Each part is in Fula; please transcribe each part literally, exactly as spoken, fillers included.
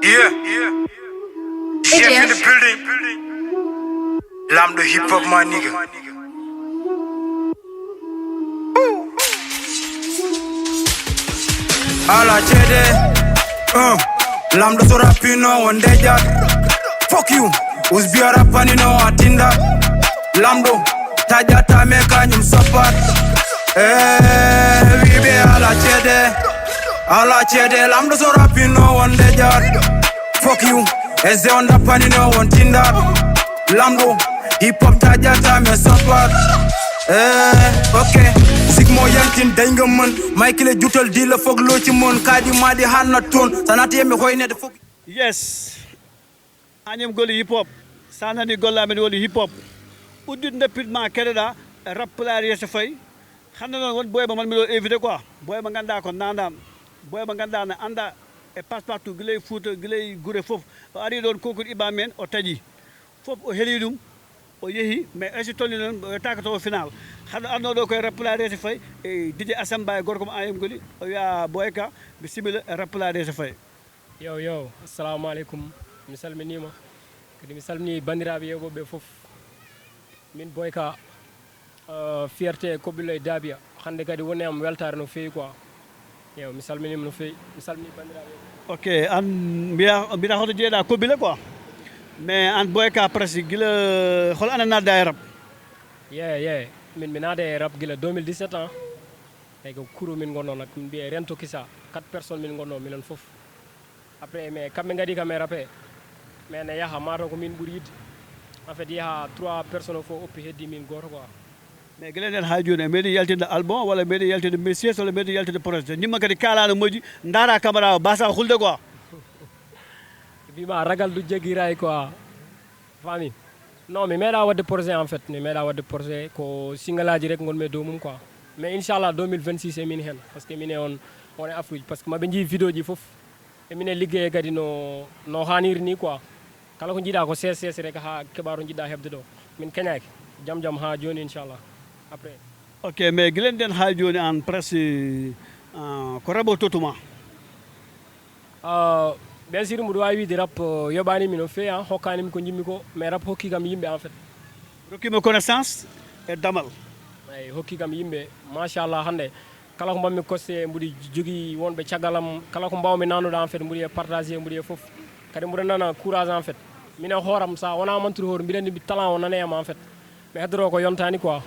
Yeah, yeah. Chef in the building. Lamdo hip hop, my nigga. Ala cede. Uh. Lamdo so rapino wonde jat. Fuck you. Usbia rapani no atinda. Lamdo. Tajata me kanyum sopat. Eh, wibe ala cede. Ala cede lamdo so rapino wonde jar. Fuck you. Eze on rapani no won tinda. Lamdo. Hip hop tajata me sopat. Eh, okay. Sigmo yankin dainga man. Michael jutal dila fog lochi mon kadi madi hanna ton. Sanati me hoine de fog. Yes. Añam goli hip hop. Sanani golla men woli hip hop. Uddit ndeppit ma keɗoɗa. Rap pulaar yeeso fayi. Hannde noon won boy mo man miɗo invité quoi. Boy mo ngannduɗaa ko naanaan. Boy mo ngannduɗaa ne annda e passe partout gila e Fouta gila e gure fof. O ari ɗoon concours iba men o taƴi. Fof o heli ɗum. O yehi mais est ce tolni noon o yettaaka to o final. Haɗo arno ɗo koye rap pulaar yeeso fayi. E Didier Assamba e gorko mo Añam goli o wiya boy ka. Bisimilla e rap pulaar yeeso fayi. Yo yo, assalamu aleykum. Mi salminiima. Kadi mi salmini banndiraaɓe yeewɓe ɓe fof. Min boy ka uh, fierté koɓɓillo e daabiya. Hannde kadi woni am weltaare no feewi quoi. Yo mi salminiima no feewi. Mi salmini banndiraaɓe yeewɓe. Ok, an mbiya mbiɗa hoto jeeɗa koɓɓile quoi. Mais an boy ka presque gila hol ana nadda e rap? Ye ye, min mi naada e rap gila deux mille dix-sept ans. Tawi ko kuro min ngonno nak min mbiye rento kisa. Quatre personnes min ngonno minen fof. Après mais kamɓe ngadi kam e rape. Mais ne yaha mataw ko min ɓuri yidde. En fait yaha trois personnes fof oppi heddi min goto quoi. Mais gila nden ha joni e meɗi yaltinde album walla meɗi yaltinde messieurs walla meɗi yaltinde projet nimma kadi kalano moƴƴi. Dara caméra o basa hulde quoi. Mbima ragal du jeggi ray quoi. Fami. Non mi meeɗa wadde projet en fait mi meeɗa wadde projet ko single aji rek gonmi e dow mum quoi. Mais inchallah deux mille vingt-six e min hen parce que min e on on e afruji parce que maɓe jii vidéo ji fof. E min e liggeye kadi no no haniri ni quoi. Kala ko jiiɗa ko sees sees rek ha keɓa to jiɗɗa heɓde ɗo. Min keñaki. Jam jam ha joni inchallah. Après. Ok mais guila nden ha joni an presque uh, ko rabo totuma? Uh, bien sûr mboɗo wawi wiide rap uh, yoɓanimi no feewi an hokkanimi ko jimmi ko mais rap hokki kam yimɓe en fait. Rokkima connaissance e damal. Eyi hokki kam yimɓe machallah hannde. Kala ko mbaɗmi coste mboɗi jogii wonɓe caggal am kala ko mbawmi nannude en fait mboɗi e partagé mboɗi e fof. Kadi mboɗo nana courage en fait. Minen hooram so a wona mantude hoore mbiɗa anndi talent o nane am en fait. Mi heddoro ko yontani quoi.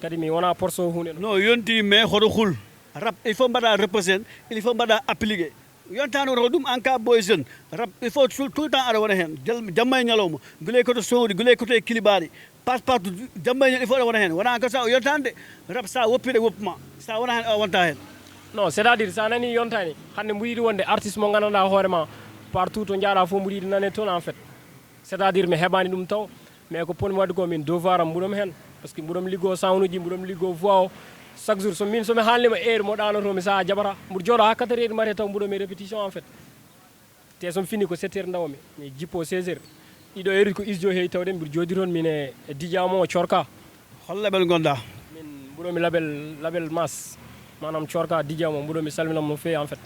Kadi mi wona porso hunde. No yonti mais hoto hul. Rap il faut mbaɗa represent. Il faut mbaɗa appliqué. Yontani woto ko ɗum en cas boy jeune. Rap il faut tout le temps aɗa wona heen. Jamma e ñalawma. Guley koto sowri guley koto e kilibaari. Passe partout jamma e ñal il faut aɗa wona heen wona ko sa o yontande rap sa woppire woppuma sa wona heen a wonta heen. Non c'est à dire sa nani yontani hannde mbuɗo yiɗi wonde artiste mo gandanɗa hoore ma partout to jaaɗa fof mbuɗo yiɗi nane toon en fait. C'est à dire mi heɓani ɗum taw. Mais ko ponmi wadde ko min devoir am mbuɗomi heen. Parce que mbuɗomi liggo sound uji mbuɗomi liggo voix o. Chaque jour so min somi haalnima heure mo ɗanotomi sa jaɓata mbuɗo jooɗo ha quatre heures mate taw mbuɗomi répétition en fait. Te somi fini ko sept heures ndawmi mi jippo seize heures. Ɗiɗo heure ko isdio heewi tawde mbiɗo jooɗi toon min e dijamo o corka. Hol label gonɗa? Min mbuɗomi label label mas. Manam corka dijamo mbuɗomi salminam no feewi en fait.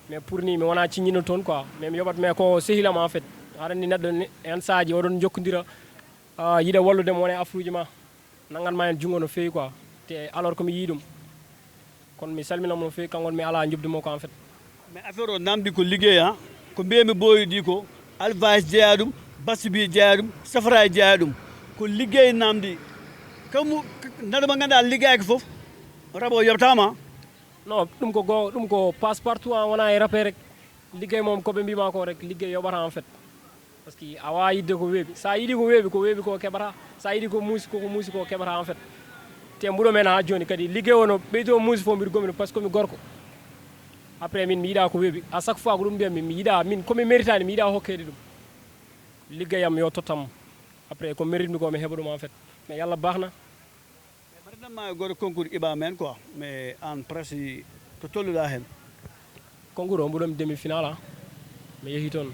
Mais pour ni mi wona ciññino toon quoi mais mi yoɓat mais ko sehilam en fait. Aɗa anndi neɗɗo ni- hen saaji oɗon jokkodira. Ah, yiɗa wallude mo wona e afruji ma. Nanngan ma heen junngo no feewi quoi. Te alors ko mi yii ɗum. Kono mi salminamo no feewi kanko mi alaa njoɓdi makko en fait. Mais affaire o namdi ko liggéey ha ko mbiyami boyidi ko alvage jeeya ɗum, basibi jeeya ɗum, safaraye jeeya ɗum. Ko liggéey namdi. Kamu nana mo ngannduɗaa liggaaki fof rabo yoɓtama. Non ɗum ko go ɗum ko passe partout en wona e rappel rek. Liggéey moom ko ɓe mbima ko rek liggéey yoɓata en fait. Parce que a wawa yidde ko weeɓi sa yiiɗi ko weeɓi ko weeɓi ko keɓata sa yiiɗi ko muusi koko muusi ko keɓata en fait. Te mbuɗo men ha joni kadi ligguey o no ɓeydo muusi fof mbiɗo gomino par ce que komi gorko. Après min mi yiiɗa ko weeɓi à chaque fois ko ɗum mbiyammi mi yiiɗa min komi méritani mi yiiɗa hokkede ɗum. Liggeyam yo tottam. Après ko mérite mi ko mi heɓa ɗum en fait. Mais yallah baxna. Mais mbaɗatnanma e goto concours iɓa men quoi mais an presque to tolluɗa hen? Concours o mbuɗomi demi final a. Mi yeehi toon.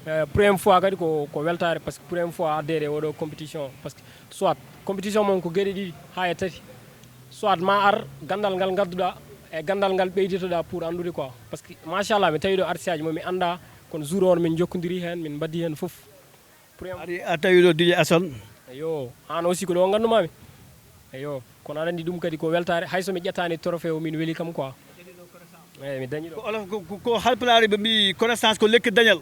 Eh, première fois kadi ko ko weltare par ce que première fois addeede e oɗo compétition par ce que soit compétition mon ko geɗe ɗiɗi ha e tati. Soit ma ar gandal ngal gadduɗa e gandal ngal ɓeyditoɗa pour andude quoi par ce que machallah mi tawi ɗo artiste aji mo mi anda. Kono jour on min jokkodiri heen, min mbaɗdi heen fof. Pour en- Ari a tawi ɗo Didier Assane. Eyo, aan aussi ko ɗo nganndumaami. Eyo, kono aɗa anndi ɗum kadi ko weltaare, hay so mi ƴettaani trophée o, min weli kam quoi. Eyi, mi dañi ɗo. Ko olof ko, ko, ko halpulaar ɓe mbi connaissance ko lekki dañal.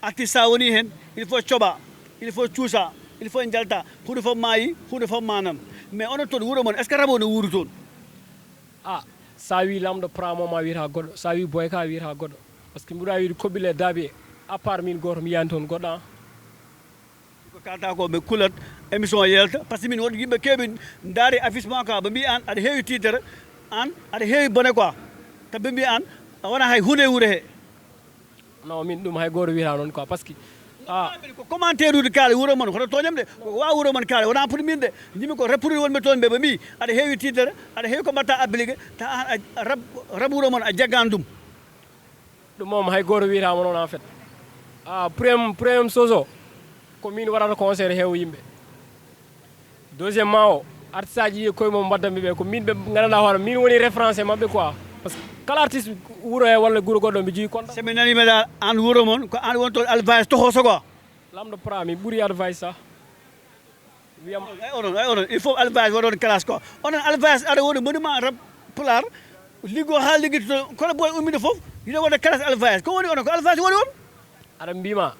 Artiste sa woni heen, il faut coɓa, il faut cuusa, il faut jalta. Huunde fof maayi, huunde fof maanan. Mais onon toon wuro mon, est ce que rabo no wuuri toon? Ah, sa wi lamɗo pramo ma wiyata goɗɗo, sa wi boyka wiyata goɗɗo. Parce que mbiɗa wiide koɓɓille daabi, à part min gooto mi yiyani toon goɗɗo an. Ko kalta ko ɓe kulat émission yelta, parce que min won yimɓe keeɓi ndaari affiche ma ka ɓe mbi an aɗa heewi titre, an aɗa heewi bone quoi. Tabi mbi an a wona hay hunde e wuuro he. Non, min ɗum hay gooto wiyata noon quoi, parce que ah, Ko commentaire uji kaali wuuro mon hoto toñam de, ko wa wuuro mon kaali wona pour min de. Jimi ko reproduit wonɓe toon ɓe ɓe mbi aɗa heewi titre, aɗa heewi ko mbatta appliqué ta an a rab rab wuuro mon a jaggan ɗum. Ɗum moom hay gooto wiyata mo noon en fait. Ah, premier premier chose o ko min waɗata concert heewo yimɓe. Deuxièmement o, artiste aji ɗi koye mum mbaddanmi ɓe ko min ɓe nganndanɗaa hoore min woni référence e maɓɓe quoi. Parce que kala artiste wuro he walla guro goɗɗo mi jogii contact. So mi nani meɗa an wuro mon ko an woni toon alvage tohoso quoi. Lamɗo pra mi ɓuri advice sa. Wiyam Ay onon ay onon il faut alvage waɗon classe quoi. Onon alvage aɗa woni monument rab pulaar. Liggo ha liggito kono boy ummide fof yiɗo waɗa classe alvage ko woni onon ko alvage woni on. Aɗa mbima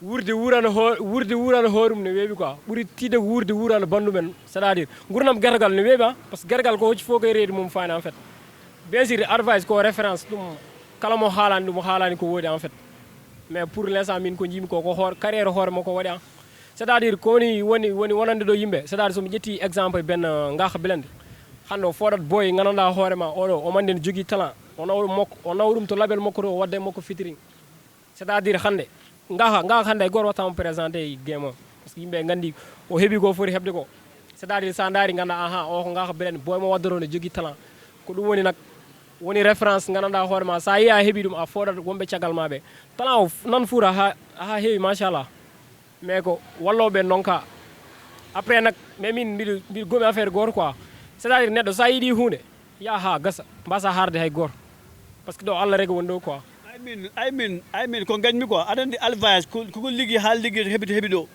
wuurde wuurano ho wuurde wuurano hoorum ne weeɓi quoi, ɓuri tiide wuurde wuurano banndum en. C'est à dire ngurnam gertogal ne weeɓi a, parce que gertogal ko hocci fof koye reedi mum faani en fait. Bien sûr advice ko référence ɗum, kala mo haalani ɗum haalani ko woodi en fait. Mais pour l'instant min ko jiimi ko ko hoore carrière hoore makko waɗi a. C'est à dire ko woni woni woni wonande ɗo yimɓe, c'est à dire somi ƴetti exemple ben ngaaka bilande, hannde o foodat boy gandanɗa hoore ma oɗo o mande ne jogii talent, o nawa ɗum makko o nawa ɗum to label makko to o wadda e makko featuring. C'est à dire hannde ngaaka ngaaka hannde hay gooto watta mo présenté e game o, parce que yimɓe nganndi o heɓi ko foti heɓde ko. C'est à dire sa ndaari ngannda aha o ko ngaaka bilande boy mo waddoto ne jogii talent. Ko ɗum woni nak woni référence gandanɗa hoore ma sa yiya a heɓi ɗum a foodat wonɓe caggal ma ɓe. Talent o nan fuuta ha ha heewi machallah. Mais ko wallooɓe noon ka. Après nak mais min mbiɗo mbiɗo goomi affaire gooto quoi. C'est à dire neɗɗo sa yiɗi huunde yaha ha gasa mbasa harde hay gooto. Parce que ɗo allah rega woni ɗo quoi. Ay min ay min ay min ko gañmi quoi aɗa anndi alvage ko ko liggi ha liggi heɓi heɓi ɗo.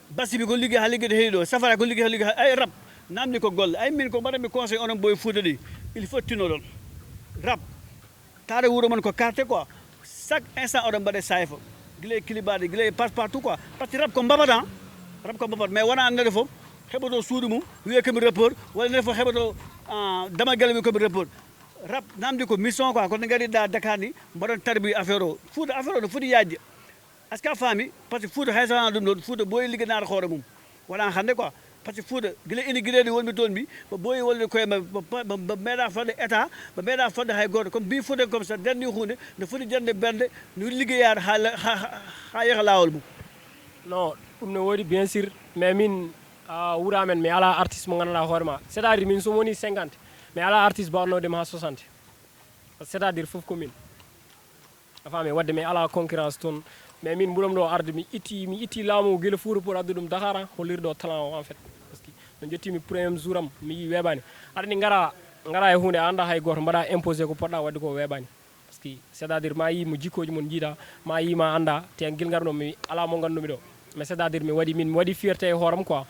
Basibi ko liggi ha liggi heɓi ɗo safara ko liggi ha liggi ay rab. Namdi ko golle ay min ko mbaɗanmi conseil onon boy fuuta ɗi. Il faut tinoɗon rab. Taade wuuro mon ko carte quoi. Chaque instant oɗon mbaɗa sayfa gila e kilibaade gila e passe partout quoi. Parce que rab ko mbabat an. Rab ko mbabat mais wona neɗɗo fof heɓoto suudu mum wiye komi rappeur walla neɗɗo fof heɓoto damagel wi komi rappeur. Rab namdi ko mission quoi kono ngariɗa dakar ni mbaɗon tarbi affaire o fuuta affaire o no foti yaajde. Est ce que a faami? Parce que fuuta hay sowona ɗum ɗon fuuta boyi ligganade hoore mum. Wona hannde quoi. Parce que fuuta gila inigireɗi wonɓe toon mbi ɓe boyi wonde koye maɓɓe ɓe meeɗa fodde état ɓe meeɗa fodde hay gooto comme mbi fuuta comme ça darni hunde no foti darde bernde no liggeyaade ha yaha laawol mum. Non, ɗum ne woodi bien sûr. Mais min wuura men mi ala artiste mo gandanɗa hoore ma c'est à dire min somi woni cinquante mi ala artiste baɗnodema ha soixante. C'est à dire fof ko min. A faami wadde mi ala concurrence toon. Mais min mbuɗom ɗo arde mi itti mi itti laamu gila fuuta pour addu ɗum dakar hollirde o talent o en fait. Parce que no jettimi premier jour am mi yi weeɓani. Aɗa ni gara gara e hunde a anda hay goto mbaɗa imposé ko poɗɗa wadde ko weeɓani. Parce que c'est à dire ma yi mo jikkoji mon jiida ma yi ma anda te gil ngarɗo mi ala mo gandumi ɗo. Mais c'est à dire mi waɗi min mi waɗi fierté e hooram quoi.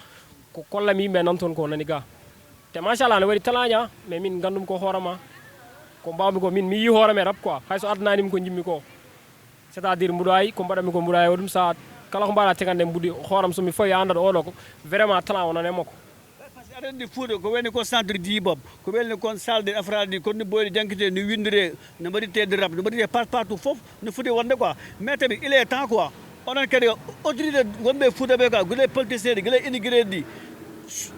Ko kollami yimɓe nan toon ko nani ga. Te machallah ne waɗi talaña mais min gandum ko hoorema. Ko mbawmi ko min mi yi hooreme rab quoi hayso addananimi ko jimmi ko. C'est à dire mbuɗo ayi ko mbaɗanmi ko mbuɗo ayi o ɗum sa kala ko mbaɗa tegande mbuɗi hooram somi fawi andat oɗo ko vraiment talent o nane makko. Aɗa anndi fuuta ko wayni kon centre dibom ko wayni kon salle de affaire aji kon no boyde jankite no winndire no mbaɗirte de rap no mbaɗirte passe partout fof no foti wonde quoi. Mais tawi il est temps quoi onon kadi autorité wonɓe fuuta ɓe quoi gila e politicien ɗi gila e inigré ɗi.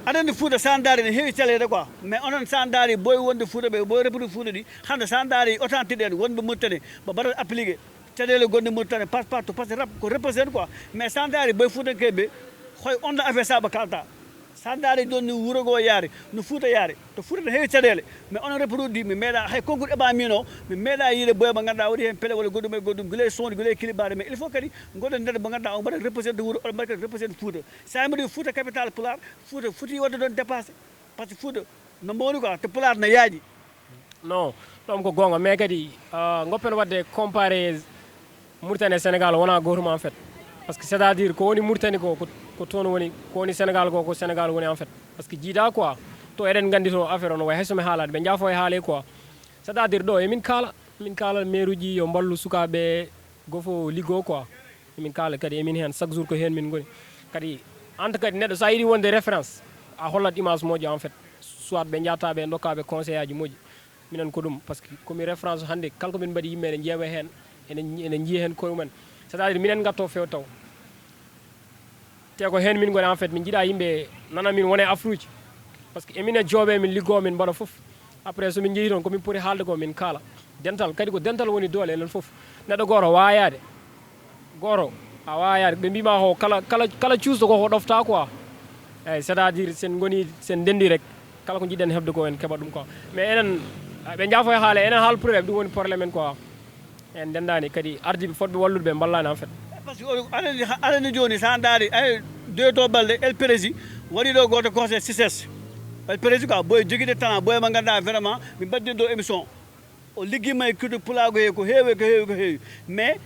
Aɗa anndi fuuta sa ndaari ne heewi caleede quoi mais onon sa ndaari boy wonde fuuta ɓe boy repri fuuta ɗi hannde sa ndaari authentique en wonɓe murtani ɓe mbaɗat appliqué. Caɗeele gonɗe murtani passe partout parce que rap ko reposé quoi. Mais sa ndaari boy fuutankeɓe hoy onɗo affaire saɓa kalta. Sa ndaari joni ni wuuro ngo yaari no fuuta yaari to fuuta no heewi caɗeele. Mais onon reproduit mi meeɗa hay concours eɓa min o mi meeɗa yiide boya mo ganduɗa waɗi hen pele walla goɗɗum e goɗɗum gila e sonde gila e kilibare mais il faut kadi goɗɗo nder mo ganduɗa on mbaɗa reposé de wuuro on mbaɗa kadi reposé de fuuta. Sa mbaɗi fuuta capital pulaar fuuta foti wadde ɗon dépassé. Parce que fuuta no mawni quoi to pulaar no yaaji. Non, ɗum ko goonga mais kadi goppen wadde comparé. Mauritanie e Sénégal wona gotum en fait. Parce que c'est-à-dire ko woni Mauritanie ko ko toon woni, ko woni Sénégal ko ko Sénégal woni en fait. Parce que jiida quoi, to eɗen nganndi to affaire on way hay so mi haalaade ɓe njaafo e haale quoi. C'est-à-dire ɗo emin kaala, min kaala meeruji yo mballu sukaaɓe gofo liggo quoi. Emin kaala kadi emin heen chaque jour ko heen min ngoni. Kadi anta kadi neɗɗo so a yiɗi wonde référence, a hollat image moƴƴo en fait. Soit ɓe njaataa ɓe ndokkaa ɓe conseil aji moƴƴi. Minen ko ɗum, parce que komi référence hannde kala ko min mbaɗi yimɓe ene njeeɓa heen, ene ene njiya heen koye mumen. C'est-à-dire minen ngatto few taw. Te ko heen min ngoni en fait, min njiɗa yimɓe nana min wona e afruuji. Parce que emin e jooɓe min liggo min mbaɗa fof. Après so min njehi toon ko min poti haalde ko min kaala. Dental kadi ko dental woni doole enen fof. Neɗɗo gooto waayaade. Gooto a waayaade ɓe mbima ko kala kala kala cuusɗo ko ko ɗofta quoi. Eyyi c'est-à-dire sen ngoni sen ndendi rek kala ko jiɗɗen heɓde ko en keɓa ɗum quoi. Mais enen ɓe njaafo e haala enen haala problème ɗum woni problème en quoi. En ndendaani kadi ardiiɓe fotɓe wallude ɓe mballaani en fait. Parce que oɗo aɗani aɗani jooni so a ndaari ay deux to balɗe el prési waɗi ɗo gooto conseil succès. El prési quoi boy jogiiɗo talent boy mo ngannduɗaa vraiment mi mbaɗdin ɗo émission. O liggiima e kadi pulaagu he ko heewi ko heewi ko heewi. Mais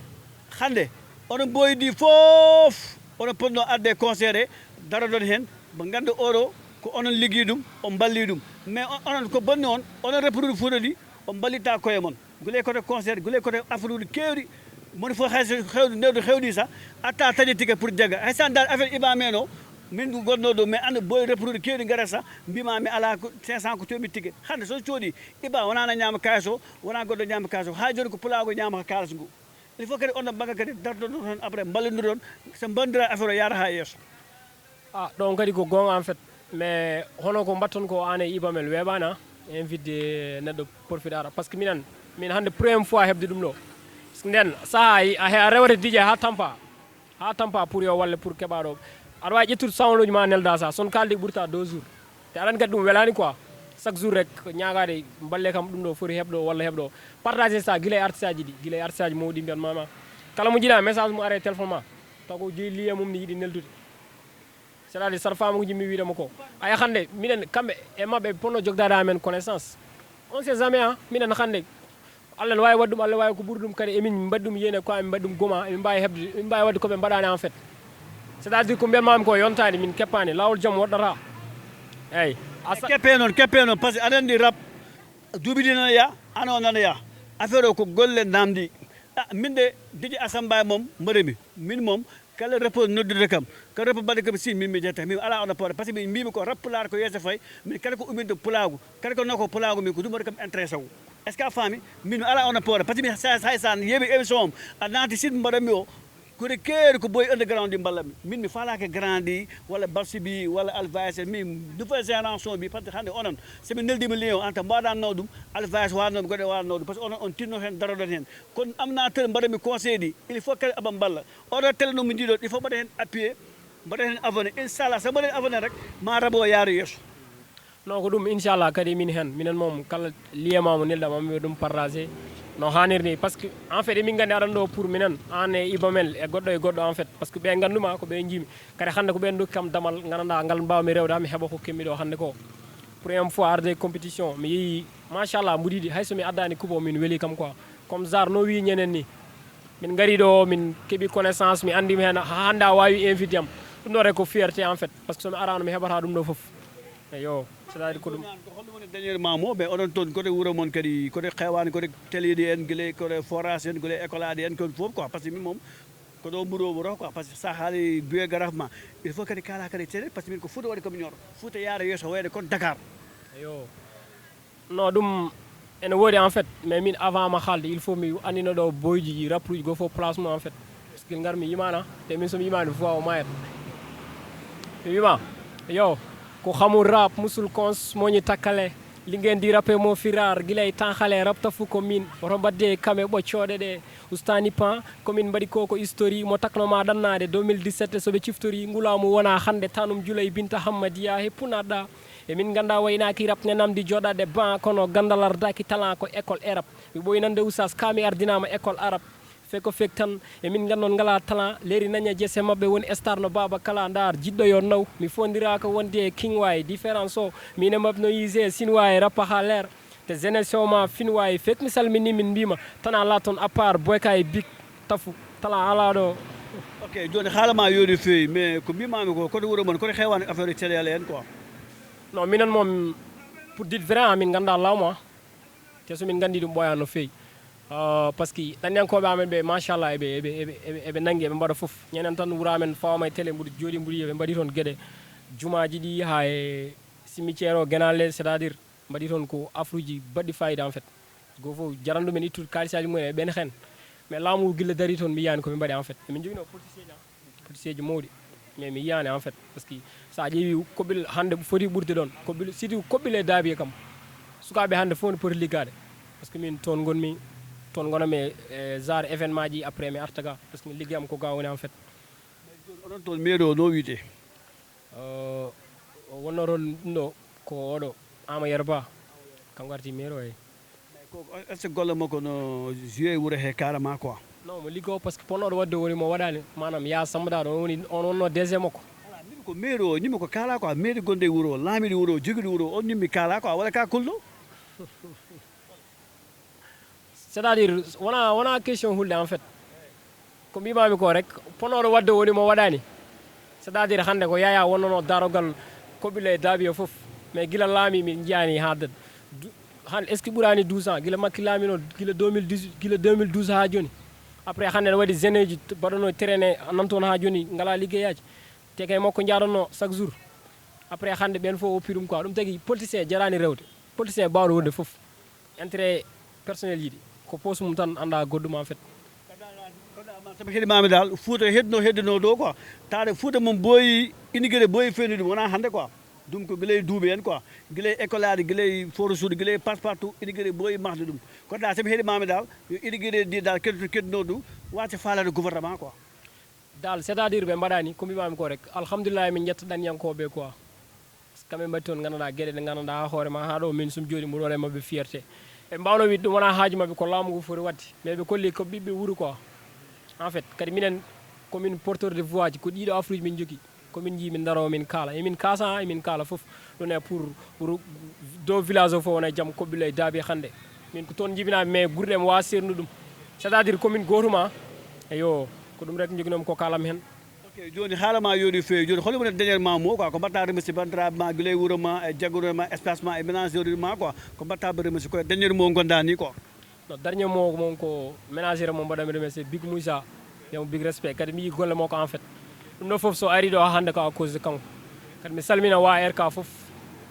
hannde onon boydi fof oɗon potno arde e conseil he darodon heen mo nganndu oɗo ko onon liggii ɗum on mballii ɗum. Mais onon ko bonni on onon reproduit fuuta ndi on mballitta koye mon. Guley koto concert guley koto affaire uji keewɗi. Moni fof hay so hewde newde hewdi sa atta taƴe ticket pour jagga hay sa ndaar affaire iba men o. Min gonno ɗo mais anda boy reproduit keewɗi gara sa mbima mi ala cinq cent ko tomi ticket hande so coodi iba wona na ñama kalis o. Wona goɗɗo ñama kalis o ha joni ko pulago ñamata kalis ngu. Il faut kadi on ɗon bagga kadi dardoɗon toon après mballodiron so mbandira affaire o yaara ha yeeso. Ah, ɗon kadi ko goonga en fait. Mais hono ko mbatton ko aan e Ibamel weeɓaani ah, invite neɗɗo profite ara. Parce que minen, min hannde première fois heɓde ɗum ɗo. Parce que nden sahaa a, a rewata D J haa tampa. Haa tampa pour yo walle pour keɓa ɗo. Aɗa waawi ƴettude sound uji ma nelda sa, son kalde ɓurta deux jours. Te aɗa anndi kadi ɗum welaani quoi. Chaque jour rek ñaagaade mballe kam ɗum ɗo foti heɓɗo walla heɓɗo. Partage sa gila e artiste aji ɗi, gila e artiste aji mawɗi mbiyan mama. Kala mo jiɗa message mo ara e téléphone ma. Taw ko jeyi liye mum ne yiɗi neldude. C'est-à-dire sara faamuji mi wiidama ko aya hannde minen kamɓe e maɓɓe ponno jogdade amen connaissance. On sait jamais a minen hannde allah ne wawi waɗi ɗum allah wawi ko ɓuri ɗum kadi emin mbaɗi ɗum yene ko emin mbaɗi ɗum goma emin mbawi heɓde emin mbawi waɗde koɓe mbaɗani en fait. C'est-à-dire ko mbiyatmami ko yontani min keppani lawol joom woɗɗata. Eyyi. Keppe noon keppe noon par ce que aɗa andi rap duuɓi ɗi nana ya ano nana ya. Affaire o ko golle namdi. Ah, min de diji asamba moom mbaɗami min moom kala repo noddude kam kala repo mbaɗde kam si min mi jetta min ala on poore par ce que min mbimi ko rap pulaar ko yeeso fayi. Min kala ko umminde pulaagu kala ko noko pulaagu min ko ɗum waɗi kam intéressé o. Est ce que a faami? Min mi ala on poore par ce que min sa sa sa yeeɓi émission om a naati site mbaɗanmi o. Kuri keeri ko boy underground ɗi mballanmi min mi falaka grandi walla barsi bi walla alvayse min nouvelle génération bi par ce que hannde onon so min neldima lion anta mbaɗanno ɗum alvayse wanno goɗe wanno ɗum par ce que onon on tinno hen daroɗon hen. Kono amnateur mbaɗanmi conseil ɗi il faut kadi aɓa mballa. Oɗo télé no mi jiiɗo il faut mbaɗa heen appuyé. Mbaɗa heen abonné inchallah so mbaɗa heen abonné rek ma rabo yaaro yeeso. Non ko ɗum inchallah kadi min heen minen moom kala liyema mo nelɗa mami ɗum partagé. No hanir ni par ce que en fait emin nganndi aɗan ɗo pour minen an e ibamel e goɗɗo e goɗɗo en fait par ce que ɓe ngannduma ko ɓe jiimi. Kadi hannde ko ɓen dokki kam damal gandanɗa ngal mbawmi rewde mi heɓa ko kemmi ɗo hannde ko. Première fois arde compétition mi yeeyi machallah mbuɗiɗi hay so mi addani coupe o min weeli kam quoi. Comme zar no wi ñenen ni. Min ngari ɗo min keɓi connaissance mi anndima heen hannde a wawi invité am. Ɗum ɗo rek ko fierté en fait par ce que somi arano mi heɓata ɗum ɗo foof. Eyo c'est à dire ko ɗum. Ko holɗum woni dernièrement mo ɓe oɗon toon kote wuuro mon kadi kote xewaani kote teliɗi en gila kote forage en gila école aɗi en kon fof quoi par ce que min moom ko ɗo mbuɗo wuro quoi par ce que sa haali biographe ma il faut kadi kala kadi télé par ce que min ko fouta waɗi komi ñoro fouta yaara yeeso wayde kon dakar. Eyo. Non ɗum ene woodi en fait mais min avant ma haalde il faut mi annino ɗo boyji ɗi rappuji goo fof place mum en fait. Parce que ngar mi yimana te min somi yimani fois o mayat. Mi wima yo ko xamul rap musul cons moñi takkale. Lingen di rappe mo firar gilay tan xale rap tafu ko min oto mbadde kame ɓoccoɗe ɗe. Ustani pan komin mbaɗi ko ko histori mo takno ma ɗannade deux mille dix-sept soɓe ciftori ngulamu wona hande tanum julay binta hammadiya he punaɗɗa. E min ngannda waynaaki rap ne namdi joɗaɗe ban kono gandal ardaki talan ko école erap. Mi ɓoynande usas ka mi ardinama école arab. Feko fek tan e min ngannon ngala talan leri naña jese maɓɓe woni star no baba kala ndar jiɗɗo yo naw mi fondiraka wonde e king way différence o min e maɓɓe no yise sinway rapa ha leer. Te jeunesse o ma finway fek mi salmini min mbima tana laton à part boyka e big tafu. Tala alaa ɗo. Ok, jooni haala ma yooɗi feewi, mais ko mbimami ko koto wuro mon koto heewani affaire céréales en quoi? Non, minen moom, pour dire vrai, min ngannda lawma. Te so min nganndi ɗum ɓooya no feewi. Ah, parce que ɗanniyankooɓe amen ɓe, machallah, eɓe eɓe eɓe eɓe eɓe nanngi, eɓe mbaɗa fof. Ñanden tan wuro amen fawama e télé, mbuɗo jooɗi, mbuɗo yiya ɓe mbaɗi toon geɗe jumaaji ɗi, haa e cimetière o, genaale, c'est à dire mbaɗi toon ko afruji baɗɗi fayida en fait. Goo fof jaran ɗumen ittude kaalisaaji mumen e ɓen heen. Mais laamu ngu gilla dari toon mi yiyaani ko ɓe mbaɗi en fait. Emin njogino politicien ji, politicien ji mawɗi, mais mi yiyaani en fait. Parce que so a ƴeewi koɓɓil hannde foti ɓurde ɗoon, koɓɓil siti koɓɓil e daabi e kam, sukaaɓe hannde fof ne poti liggaade. Parce que min toon ngonmi, toon ngonami e genre événement ji, après mi arta ga, parce que min liggeeyam ko ga woni en fait. Onon toon mairie o no wiyetee? O wonno toon ɗum ɗo ko oɗo Ama Yerba, kanko arti mairie o. Eyi. Ko est ce que golle makko no joué wuro he carrément quoi? Non, mo liggo parce que ponnoɗo wadde woni mo waɗani, manam ya Samba Daado, on woni on wonno D G makko. Ala, min ko mairie o ñimi ko kaala quoi, mairie gonde e wuro o, laamiɗo wuro o, jogiɗo wuro o, on ñimmi kaala quoi, wala ka kulɗo? C'est à dire wona wona question hulde en fait. Ko mbimami ko rek, ponnoɗo wadde woni mo waɗani. C'est à dire hannde ko yaya wonnono darogal koɓɓile e daabi o fof, mais gila laami min jiyani haaddata. Han est ce que ɓurani douze ans gila makki laamino, gila deux mille dix, gila deux mille douze ha joni? Après hannde ne waɗi jeune uji mbaɗano traine nan toon ha joni ngala liggeyaji, te kay makko jaɗonno chaque jour. Après hannde ɓen fof woppi ɗum quoi, ɗum tagi politicien jarani rewde. Politicien bawɗo wonde fof, intérêt personnel yiɗi, ko poche mum tan annda goɗɗum en fait. Sabu heɗi mami dal, Fouta heddino heddino ɗo quoi. Taade Fouta mum boyi, inigere boyi fewni ɗum wona hannde quoi. Ɗum ko gilay duuɓi en quoi, gilay école aji, gilay force uji, gilay passe partout, inigere boyi mahde ɗum. Ko da sabu heɗi mami dal, yo inigere ndi dal keddo keddino ɗum, wasa falade gouvernement quoi. Dal c'est à dire ɓe mbaɗani ko mbimami ko rek, alhamdulillahi min jetta ɗanniyankoɓe quoi. Kamɓe mbaɗi toon nganndanɗaa geɗe ɗe nganndanɗaa haa hoore ma haa ɗo min sum jooɗi mboɗo waɗa e maɓɓe fierté. Ɓe mbawno wiide ɗum wona haaju maɓɓe, ko laamu ngu foti waɗde, mais ɓe kolli ko ɓiɓɓe wuro quoi. En fait kadi minen komin porteur de voix ji, ko ɗiɗo afruji min jogii, komin njii min daroo min kaala, emin kaasa emin kaala fof. Ɗum e pour wuro dow village o fof wona e jam, koɓɓillo e daabi hannde. Min ko toon njibinami mais gurɗe mi wawa sernude ɗum. C'est à dire komin gootuma. Eyo, ko ɗum rek joginoomi ko kaalam heen. Ok, jooni haala ma yooɗi feewi. Jooni holi woni dernier ma mo quoi, ko mbatta remercier bandiraɓe ma gila e wuuro ma e jagguno ma espace ma e ménageur ma quoi, ko mbatta ba remercier koye dernier mo gonda ni quoi? No dernier mo mon ko ménageur mo mbaɗami remercier Big Moussa, wiyamo big respect, kadi mi yi golle makko en fait. Ɗum ɗo fof so ari ɗo hannde ko à cause de kanko. Kadi mi salmina wa R K fof,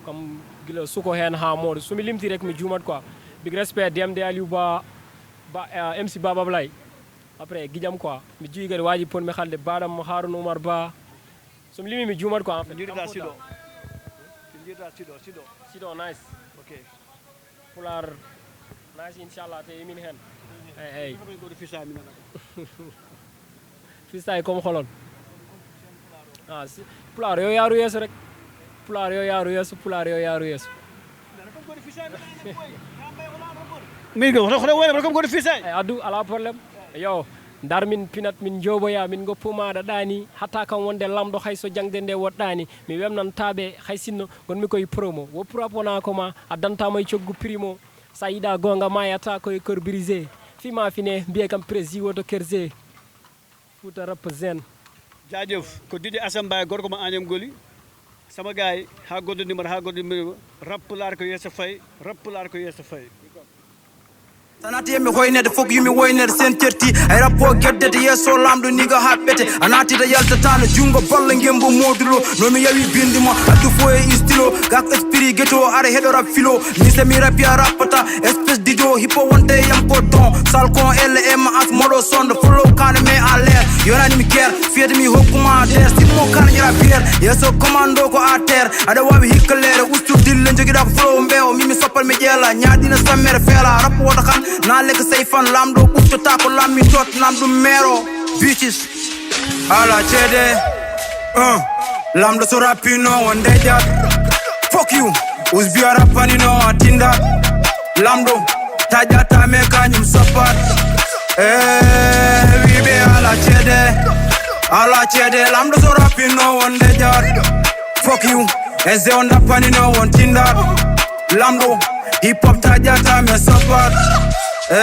kam gila suko heen ha mawɗo, somi limti rek mi juumat quoi. Big respect D M D Aliou Ba, ba uh, M C Baba Blay. Après gijam quoi, mi juwi kadi waji ponmi halde baɗam Harouna Oumar Ba. Somi limi mi juumat quoi en fait. Jirda siɗo. Jirda siɗo siɗo. Siɗo nice. Ok. Pulaar nice inchallah te emin heen. Eyi eyi. Kono ko fisa mi nana. Fistay comme holon? Ah, si, pulaar yo yaaru yeeso rek. Pulaar yo yaaru yeeso, pulaar yo yaaru yeeso. Min ko hoto hoto wona ko ko fisay. Ay addu ala problème. Yo, ndar min pinat min jooboya min ngoppu maɗa ɗani hatta kam wonde lamɗo hay so jangde nde woɗɗani mi wemnan taɓe hay sinno gonmi koye promo wo purap wona ko ma addantama e coggu primo. Sa yiɗa gonga mayata koye cœur brisé. Fima fine mbiye kam prési woto kerse. Fouta rap zen. Jaajëf, ko Didier Assane Mbaye gorko mo Agnam Goli. Sama gaay, ha goddo numéro, ha goddo numéro. Rap pulaar ko yeeso fay, rap pulaar ko yeeso fay. Tanati yemi hoynede fok yumi woynede sen certi ay rappo geddete yesso lamɗo niga haɓɓete a natita yaltatano jungo balla gembo modulo nomi yawi bindi ma addu fo e istilo gak esprit geto ara heɗo rap filo mi semi rapi a rappata espèce d'idio hippo wonte yam ko don salcon lm as moɗo sonde follow kane mais à l'air yonani mi guerre fiyata mi hokkuma der simmo kane jara pierre yesso commando ko à terre aɗa wawi hikkalere ustu dille jogiɗa ko flow mbewo mimi soppal mi ƴeela ñaɗina sammere feela rap wota kan na lek sey fan lamɗo ɓuftata ko lammi tot nam ɗum mero bicis ala ceede uh. Lamɗo so rappino wonde jat fok you usbi a rappanino a tinda lamɗo taƴata me kañum soppat e wiɓe ala ceede ala ceede lamɗo so rappino wonde jat fok you e zeo dappanino won tinda lamɗo hip hop taƴata me soppat e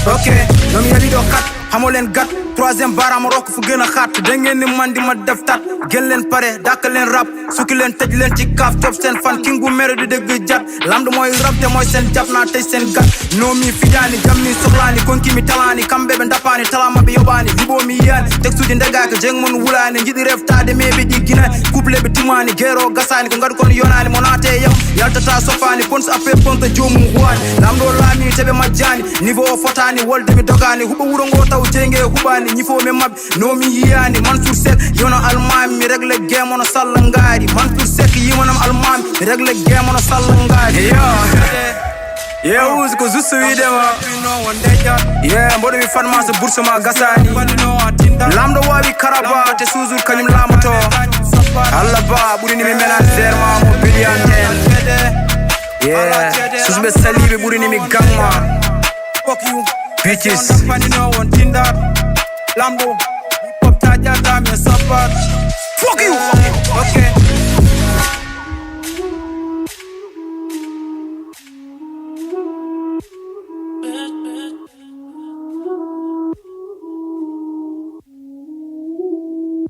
ok nomi yaliɗo kat Amo leen gat, troisième barre ama rokk fu gën a xaat. Da ngeen ni man di ma def tat. Gën leen pare, dàkk leen rap. Sukki leen, tëj leen ci kaaf, cob seen fan. Kingu mere di dëgg jat. Lamdo mooy rap te mooy seen jàpp naa tëj seen gat. No mi fijaani, jam mi soxlaani. Kon ki mi talaani, kambe be ndapaani, talama be yobaani. Libo mi yaani, teg suji ndegaaka, jeng mon wulaani. Njiɗi ref taade me be di gina. Couple be tumaani, gero gasaani, ko ngadu kon yonaani. Mo naate yam, yaltata sofaani. Pons appe ponta joomum huwaani. Lamdo laami, tebe majjaani. Niveau o fotaani, wolde mi dogaani. Huɓa wuro ngo taw jenge huɓaani. Ñifo me mab, no mi yiyaani. Mansour Seck, yono almaami. Mi regle game ono salla ngaari. Mansour Seck, yimanam almaami. Mi regle game ono salla ngaari. Yo. Ye usu ko juste wiide ma. Ye mboɗo mi fan ma so bourse ma gasaani. Lamdo waawi karaba te suusul kañum laamoto. Allah ba ɓurini mi ménagère ma mo billion ten. Ye susɓe saliɓe ɓurini mi gang ma. Bitches. Lamdo. Pop tajata mi sapat.